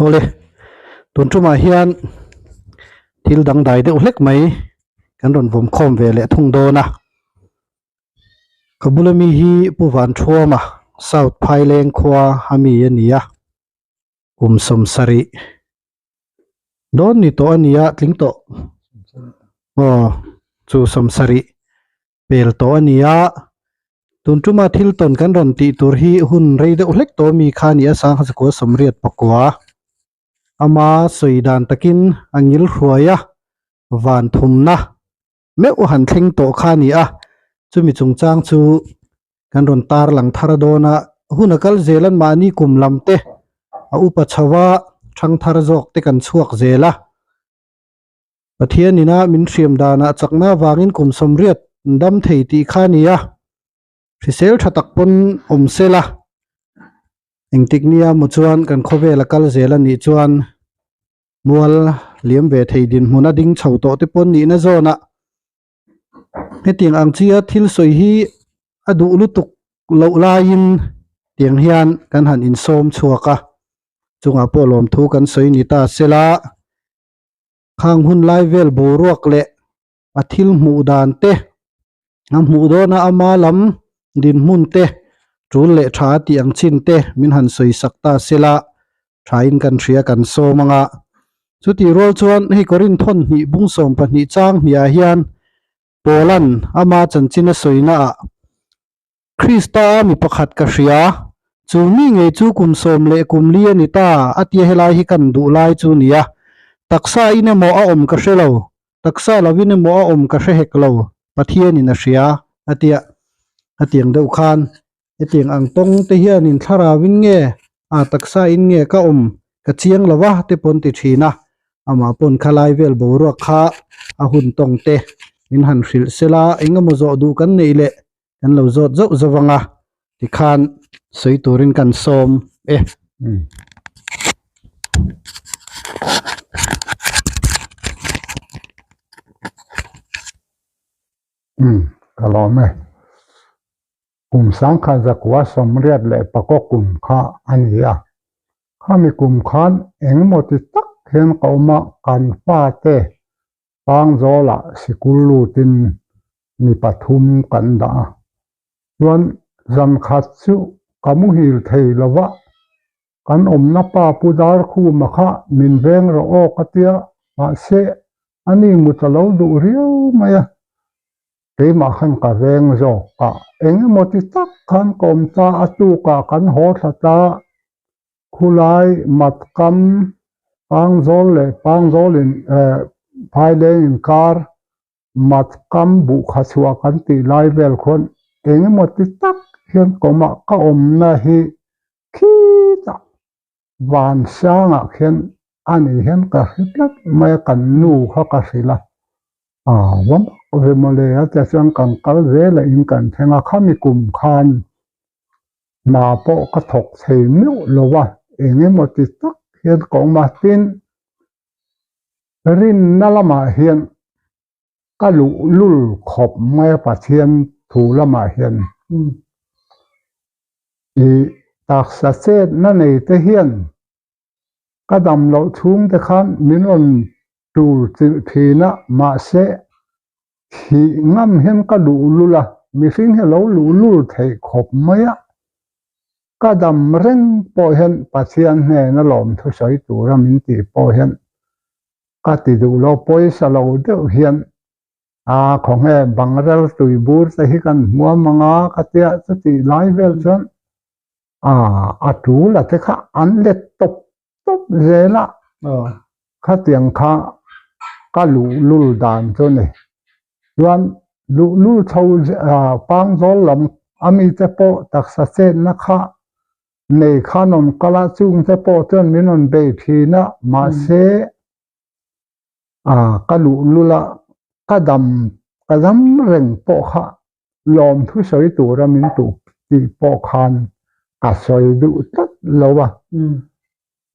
Awle, tun tumah hian thil dangdai deuh hlek mai kan rawn vawm khawm ve leh thung dawn a. Ka bula mi hi Pu Vanthuama South Phaileng khua a mi a ni a, kum sawmsarih dawn ni tawh a ni a, tling tawh aw chu sawmsarih pel tawh a ni a, tun tuma thil tawn kan rawn tih tur hi hun rei deuh hlek tawh ami kha a ni a, sangha zakua sawmriat pakua ama sawi dan takin a ngil hruai a, van thumna meuh han thleng tawh kha a ni a, chumi chungchang chu kan rawn tar lang thar dawn a, hun a kal zel an mahni kum lam te a upa chho a, thang thar zawk te kan chhuak zel a. Pathian ina min hriam danah chakna avangin kum sawmriat dam thei tih kha a ni a, hrisel tha tak pawn awm sela, engtik nia maw chuan kan khawvel a kal zel a nih chuan mual liam ve thei dinhmun a ding chho tawh te pawn nihna zawnah hetiang ang chia thil sawi hi a duh lutuk loh laiin tiang hian kan han insawm chhuak a, chungah pawh lawmthu kan sawi ni ta sela. Khang hun lai vel boruak leh a thil hmuh dan te, a hmuh dawna ama lam dinhmun te, tul leh tha tih ang chin te min han sawi sak ta sela thain kan hria kan sawm anga. Chutih rual chuan hei Korinth thawn hnih bung 12 chang hniah hian Paula'n ama chanchin a sawina ah Krista mi pakhat ka hria, chu mi ngei chu kum sawm leh kum li a ni ta, a tia helai hi kan duh lai chu nia. Taksa in emaw a awm ka hre lo, taksa lovin emaw a awm ka hre hek lo, Pathianin a hria, a tia. Hetiang deuh khan hetiang ang tawng te hianin thlarauin nge a taksa in nge ka awm ka chiang lo va te pawn ti thin a, amah pawn khalai vel boruak kha a hun tawng te min han hrilh sela engemaw zawh duh kan neih leh kan lo zawt zauh zauh ang a tikhan sawi turin kan sawm e. Umm ka lawm e. Kum sangkhat zakua sawmriat leh pakaw kum kha a ni a. Khami kum khan engemaw ti tak hian ka awm a, kan fate Pangzawlah sikul lutin mi pathum kan dah a, chuan zan khat chu ka muhil thei lo va, kan awmna pa Pu Darkhuma kha min veng rawh aw ka tia, mahse ani mut a lo duh riau mai a, keimah khan ka veng zawk a, eng emaw ti tak khan ka awm ta, a tukah kan haw thla ta, Khulai Matkam Pangzawl leh Pangzawl in Phaileng inkar Matkam buhkha chhuah kan tih lai vel khuan eng emaw ti tak hian kawmah ka awmna hi khitah Vansangah khian a ni hian ka hre tlat mai a, kan nu kha ka hrilh a, aa va mak ve mawle a tia chuan kan kal zel a in kan thleng a, khami kum khan hna pawh ka thawk thei meuh lo a, eng emaw ti tak hian ka awm a, tin rinna lamah hian ka luhlul khawp mai a Pathian thu lamah hian ih taksa chetna nei te hian ka dam loh chhung te khan min rawn tur chilh thin a, mahse thih ngam hian ka luhlul a, mihring hi a lo luhlul theih khawp mai a, ka dam reng pawh hian Pathian hnena lawmthu sawi tura min tih pawh hian ka ti duh lo, pawisa lo deuh hian a khawnge bangrel tui bur te hi kan hmuam ang a ka tia chutih lai vel chuan a a tul a te kha an let tawp tawp zel a khatiang kha ka luhlul dan chu a ni chuan luhlul chho pangzawl lam ami te pawh taksa chetna kha nei khan rawn kal a chung te pawh chuan min rawn bei thin a mahse ah ka luhlul a ka dam ka dam reng pawh kha lawmthu sawi tura min tuh tih pawh khan ka sawi duh tlat lo a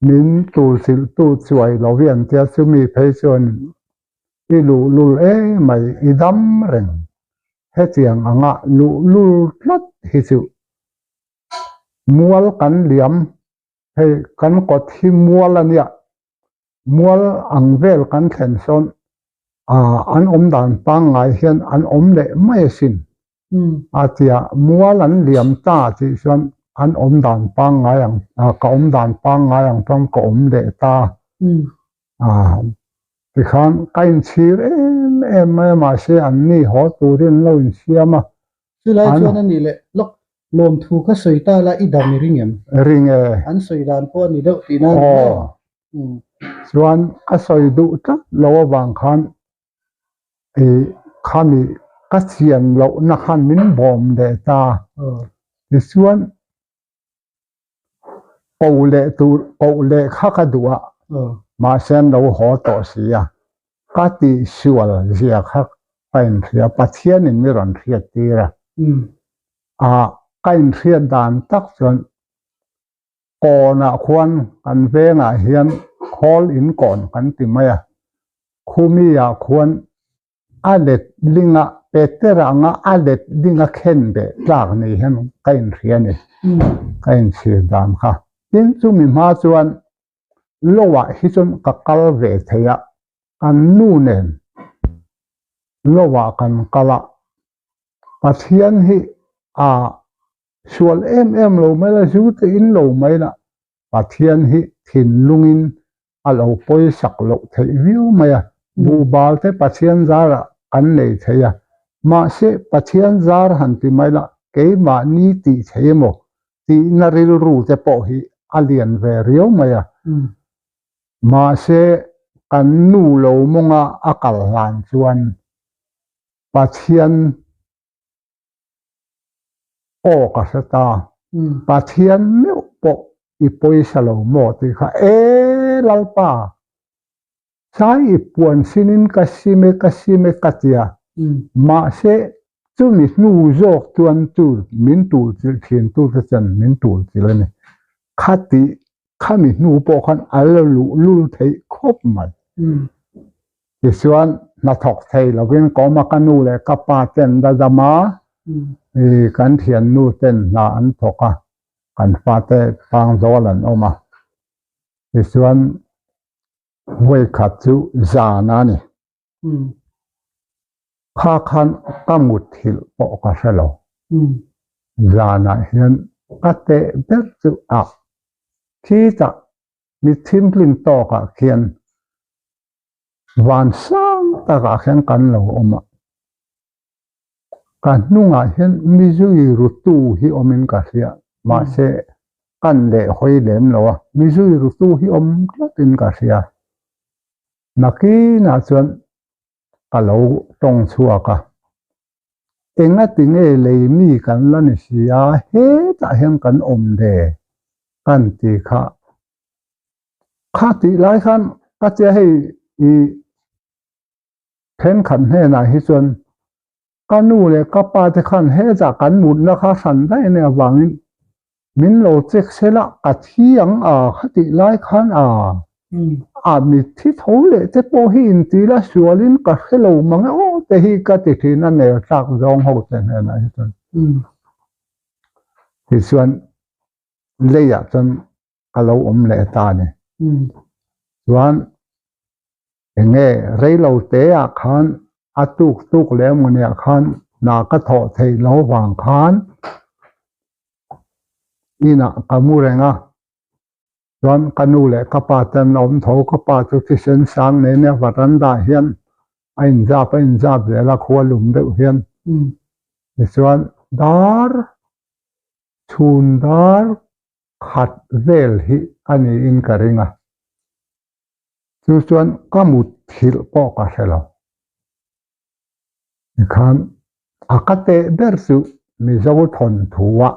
min tulchilh tu chuai lo hi an tia chumi phei chuan i luhlul emai i dam reng hetiang anga luhlul tlat hi chu mual kan liam. Hei kan kawt hi mual a nia, mual ang vel kan thlen sawn an awm dan pangngai hian an awm leh mai asin. A tia mual an liam ta tih chuan an awm dan pangngai ang ka awm dan pangngai ang chuan ka awm leh ta. Tikhan ka inchhir em em mai a mahse an ni haw turin an lo insiam a. Chulai chuan a nih leh lawk Lawmthu kha sawi ta la i dam i ring em? Ring e. An sawi dan pawh a ni deuh tih nan ni maw? Chuan ka sawi duh tlat lo avang khan i khami ka chian lohna khan min bawm leh ta. Tichuan koh leh tur koh leh kha ka duh a, mahse an lo haw tawh si a, ka tihsual zia kha ka inhria, Pathianin mi rawn hriat tir a, a ka inhriat dan tak chuan kawnah khuan kan vengah hian khawl inkawn kan ti mai a, khumi ah khuan A let linga Peter anga a let linga khen beh tlak ni hian ka inhria a ni, ka inchhir dan kha. Tin, chumi hma chuan Loah hi chuan ka kal ve thei a, kan nu nen Loah kan kal a, Pathian hi a sual em em lo mai la, zu te in lo mai la, Pathian hi thinlungin a lo pawisak loh theih viau mai a, buhbal te Pathian zarah kan nei thei a, mahse Pathian zar han ti mai la keimahni tih thei emaw tihna rilru te pawh hi a lian ve riau mai a, mahse kan nu lo mawnga a kal hlan chuan Pathian Aw ka hre ta, Pathian meuh pawh i pawisa lo maw tih kha e Lalpa, sai i puan sinin ka sim e ka sim e ka tia, mahse chumi hnu zawk chuan chu min tulchilh thin tute chuan min tulchilh a ni. Khati khami hnu pawh khan a la luh lul theih khawp mai. Tichuan hnathawk thei lovin ka awm a, ka nu leh ka pa ten la dam a, kan thiannu ten hna an thawk a, kan fate pangzawl an awm a. Tichuan vawikhat chu zan a ni. Kha khan ka muthilh pawh ka hre lo. Zanah hian ka teh ber chu a khitah mi thimhlim tawkah khian van sang takah khian kan lo awm a. Ka hnungah hian mi zui rutu hi awmin ka hria, mahse kan leh hawi lem lo a, mi zui rutu hi awm tlatin ka hria. Nakinah chuan ka lo tawng chhuak a, engati nge lei mi kan la ni si a, hetah hian kan awm ve kan ti kha. Kha tih lai khan ka tia hei i thenkhat hnenah hi chuan Ka nu leh ka pa te khan hetah kan mutna kha hran daih a nih avangin min lo check sel a, ka thi ang a khatih lai khan a a mitthi tho leh te pawh hi inti la sualin ka hre lo mang e aw te hi ka ti thin a ner tlak zawng ho te hnenah hi chuan. Tichuan leiah chuan ka lo awm leh ta a ni. Chuan enge reilo te ah khan a tuk tuk leh emawni ah khan hna ka thawh theih lo vang khan inah ka mu reng a, chuan ka nu leh ka pa te an awm tho, ka pa chu thisen sang nen a varanda ah hian a inzap a inzap zel a khua lum deuh hian tichuan dar chhun dar khat vel hi a niin ka ring a, chu chuan ka mut thilh pawh ka hre lo. Tikhan a ka teh ber chu Mizo thawnthu-ah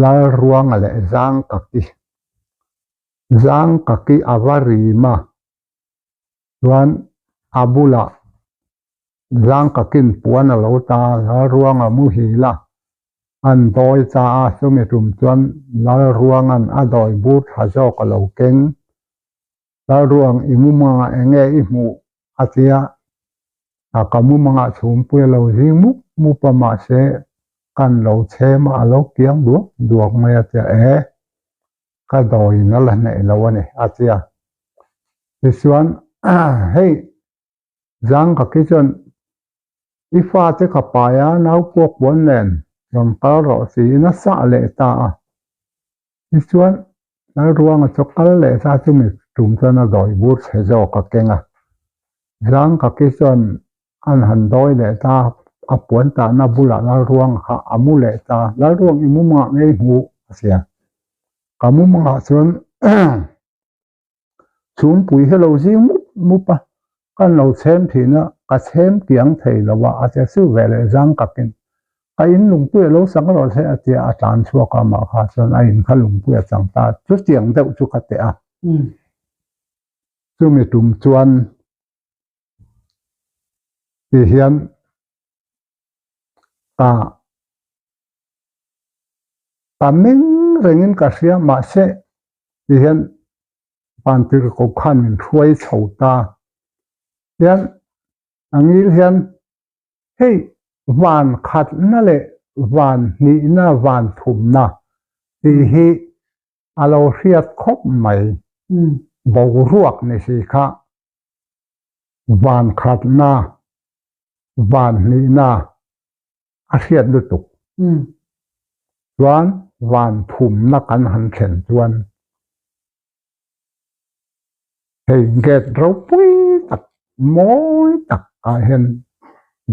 Lalruanga leh Zangkaki, Zangkaki a va rim a, chuan a bulah Zangkakin puan a lo ta a, Lalruanga muhil a, An dawi ta a, chumi tum chuan Lalruanga'n a dawi bur tha zawk a lo keng. Lalruang, i mumangah eng nge i hmuh? a ti a. A ka mumangah chhumpui a lo zing mup mup a, mahse kan lo chhem a, a lo kiang duak duak mai a ti a. E! Ka dawiin a la hnaih lo a ni, a ti a. Tichuan, hei Zangkaki chuan i fate ka pai a, nau puak puan nen rawn kal rawh tiin a sah leh ta a. Tichuan, Lalruanga chu kal leh ta chumi tum chuan a dawi bur chhe zawk a keng a. Zangkaki chuan an han dawi leh ta, a puan tahna bulah Lalruanga kha a mu leh ta. Lalruang i mumangah ngei hmu a ti a. Ka mumangah chuan Chhungpui hi lo zing mup mup a, kan lo chhem thin a, ka chhem kiang thei lo a, a ti a, chu veleh zang kakin ka in lungpui a lo sak rawh se a ti a, a tlan chhuak a, amah kha chuan a in kha lungpui a chang ta, chutiang deuh chu ka teh a. Chumi tum chuan ti hian ka ka meng rengin ka hria mahse ti hian vantir ko khan min hruai chho ta hian a ngil hian hei van khatna leh van hnihna van thumna tih hi a lo hriat khawp mai boruak ni si kha van khatna van hnihna a hriat lutuk. Chuan van thumna kan han thlen chuan hei gate ropui tak mawi tak ah hian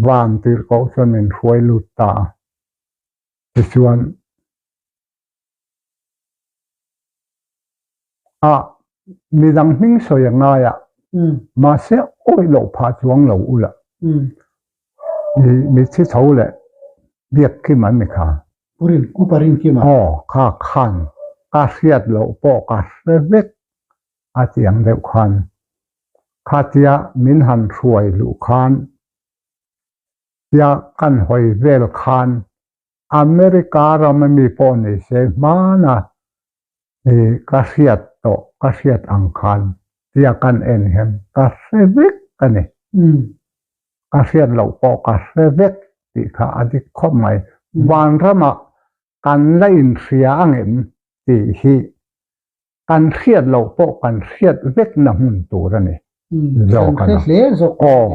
van tirhkoh chuan min hruai lut ta a. Tichuan a midang hming sawi a ngai a, mahse awih loh phah chuang lo ula mitthi tho leh biak kim an ni kha. Purin, Upa Rinkima. Aw, kha khan ka hriat loh pawh ka hre vek a ti ang deuh khan khatia min han hruai luh khan tia kan hawi vel khan America ram ami pawh ni se hmana i ka hriat tawh ka hriat ang khan tia kan en hian ka hre vek a ni. Ka hriat loh pawh ka hre vek tih kha a dik khawp mai. Vanramah kan la inhria angem tih hi Kan hriat loh pawh kan hriat vek na hmun tur a ni zawk a ni. Aw,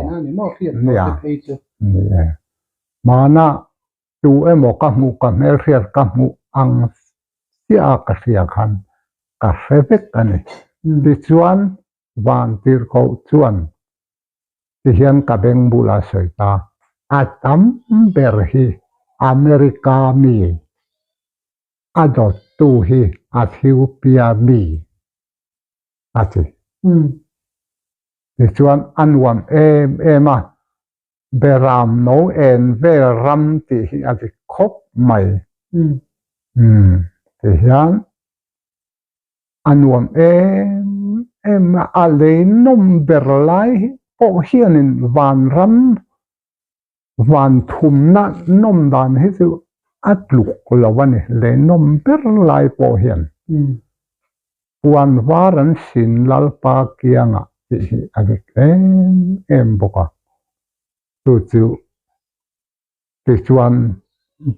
nia, ni e. Hmana tu emaw ka hmuh ka hmelhriat ka hmuh ang chiah a ka hria khan ka hre vek a ni. Tichuan Vantirhkoh chuan tihian ka beng bulah sawi ta, a tam ber hi America mi A dawttu hi Ethiopia mi a ti. Tichuan a nuam em em a, Beram no en vel ram tih hi a dik khawp mai. Tihian a nuam em em a, a lei nawm ber lai pawh hianin vanram Van thumna nawm dan hi chu a tluk lo a ni, le nawm ber lai pawh hian puan var an sin Lalpa kiangah tih hi a dik em em bawk a, chu chu tichuan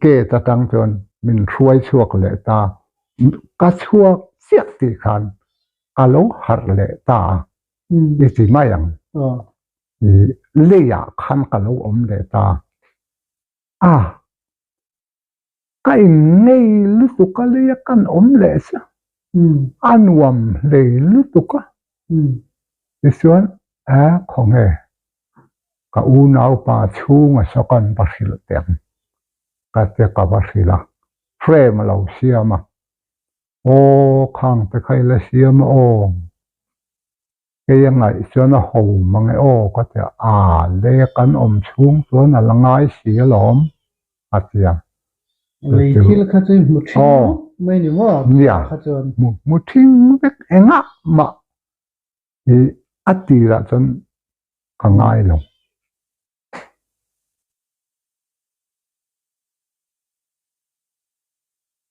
gate atang chuan min hruai chhuak leh ta, ka chhuak chiah tih khan ka lo harh leh ta a, i ti mai ang. Leiah khan ka lo awm leh ta a, ka inngei lutuk a leia kan awm leh chu a nuam hlei lutuk a, tichuan a khawnge ka unaupa chhunga saw kan va hrilh teh ang ka tia ka va hrilh a, frame a lo siam a, aw khang te kha ila siam a aw. Kei a ngaih chuan a ho mang e aw ka ti a, aa le kan awm chhung chuan a la ngai si alawm a ti a. Lei thil kha chu i hmu ṭhing vek mai ni maw? Nia, hmu ṭhing vek engah mah i a tirah chuan ka ngai lo.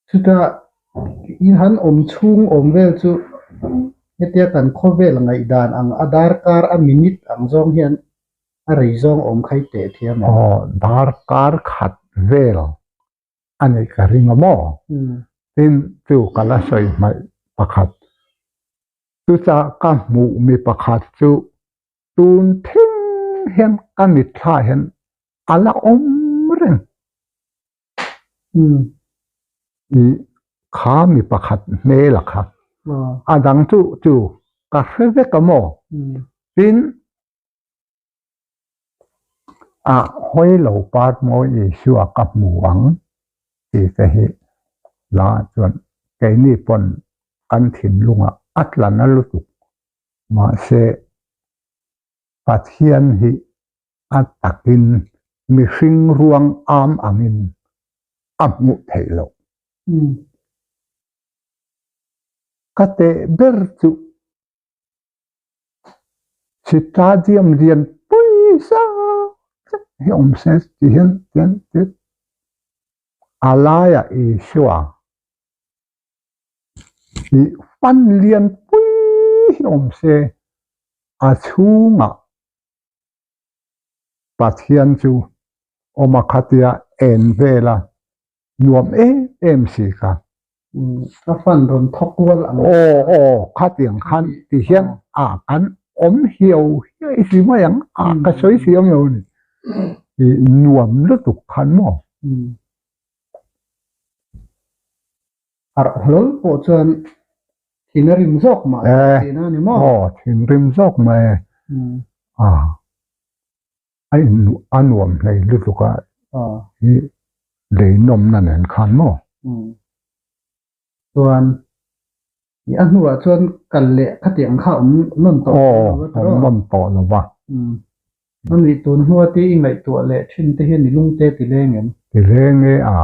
Chutah i han awm chhung awm vel chu hetia kan khawvel ngaihdan ang a darkar a minute ang zawng hian a rei zawng awm kha i teh thiam em? Aw, darkar khat vel a nih ka ring a maw? Tin, chu ka la sawi hmaih. pakhat. Chuta ka hmuh mi pakhat chu tun thleng hian ka mitthla hian a la awm reng. I kha mi pakhat hmel a kha. A dang chu chu ka hre vek a maw? Tin, a hawi lo part mawi Isua ka hmu ang tih te hi la chuan keini pawn kan thinlungah a tla na lutuk. Mahse, Pathian hi a takin mihring ruang am angin a hmuh theih loh. Ka teh ber chu Stadium lian pui zau zet hi awm se ti hian tian tit a laiah Isua hi fan lian pui hi awm se a chhungah Pathian chu awm a khatia en vel a nuam em em si kha. Ka fan rawn thawk kual ang. Aw aw khatiang khan ti hian a kan awm hiau hiai si mai ang a ka sawi si awm lo ni. I nuam lutuk khan maw? Harh hlawl pawh chuan thin a rim zawk mah tihna a ni maw? Aw thin rim zawk mah e. A. A in a nuam hlei lutuk a hi lei nawmna nen khan maw? Chuan i a hnuah chuan kal leh khatiang kha awm nawn tawh lo a tiraw? Awm nawn tawh lo va. Ani tun hnua te i ngaihtuah leh thin te hian i lungte ti leng em? Ti leng e a.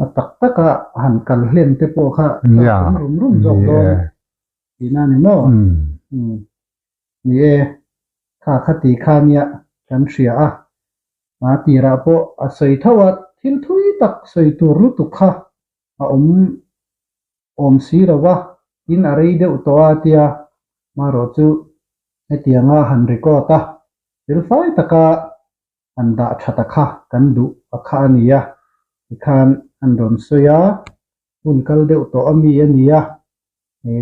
A tak taka han kal hlen te pawh kha chak awm rum rum zawk dawn tihna a ni maw? Ni e, kha kha ti kha nia kan hria a, a tirah pawh a sawi tho a, thil thui tak sawi tur lutuk kha a awm awm si lo va, tin a rei deuh tawh a tia, marawh chu hetianga han record a, thil fai taka an dah tha ta kha kan duh a kha a ni a, tikhan an rawn sawi a, hun kal deuh tawh a mi a ni a,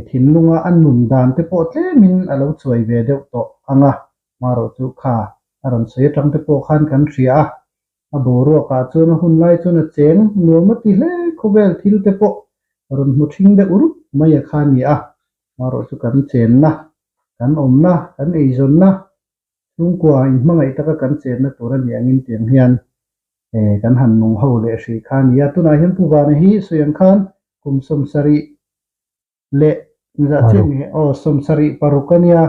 thinlunga a nun dan te pawh tlemin a lo chuai ve deuh tawh ang a, marawh chu kha a rawn sawi atang te pawh khan kan hria a, a boruakah chuan a hun lai chuan a cheng nuam a ti hle, khawvel thil te pawh a rawn hmu thing deuh rup mai a kha a ni a, marawh chu kan chenna, kan awmna, kan eizawnna Chhungkua inhmangaih taka kan chenna tur a nih angin tiang hian kan han nung ho leh hrih kha a ni a. Tunah hian Pu Vana hi sawi ang khan kum 70 leh engzah chiah nge aw 76 a nia.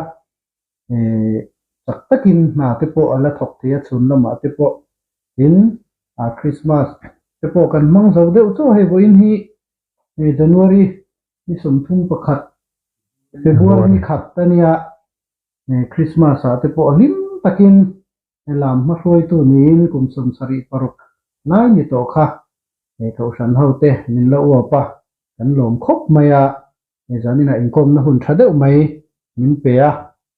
Chak takin hna te pawh a la thawk thei a chhun lamah te pawh tin Christmas te pawh kan hmang zo deuh chauh a hei vawiin hi January ni 31 February ni khat a nia. Christmas ah te pawh hlim takin helam hmahruaitu niin kum 76 lai ni tawh kha he kohhran ho te min la uap a, kan lawm khawp mai a, he zaninah inkawmna hun tha deuh mai min pe a,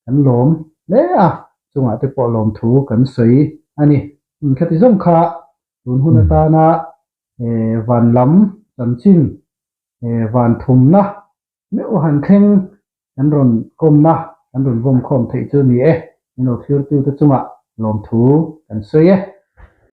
kan lawm hle a, chungah te pawh lawmthu kan sawi a ni. Khati zawng kha tun hun atana van lam chanchin van thumna Meuh han thleng kan rawn kawmna kan rawn vawm khawm theih chu ni e, min lo thirtute chungah lawmthu kan sawi e.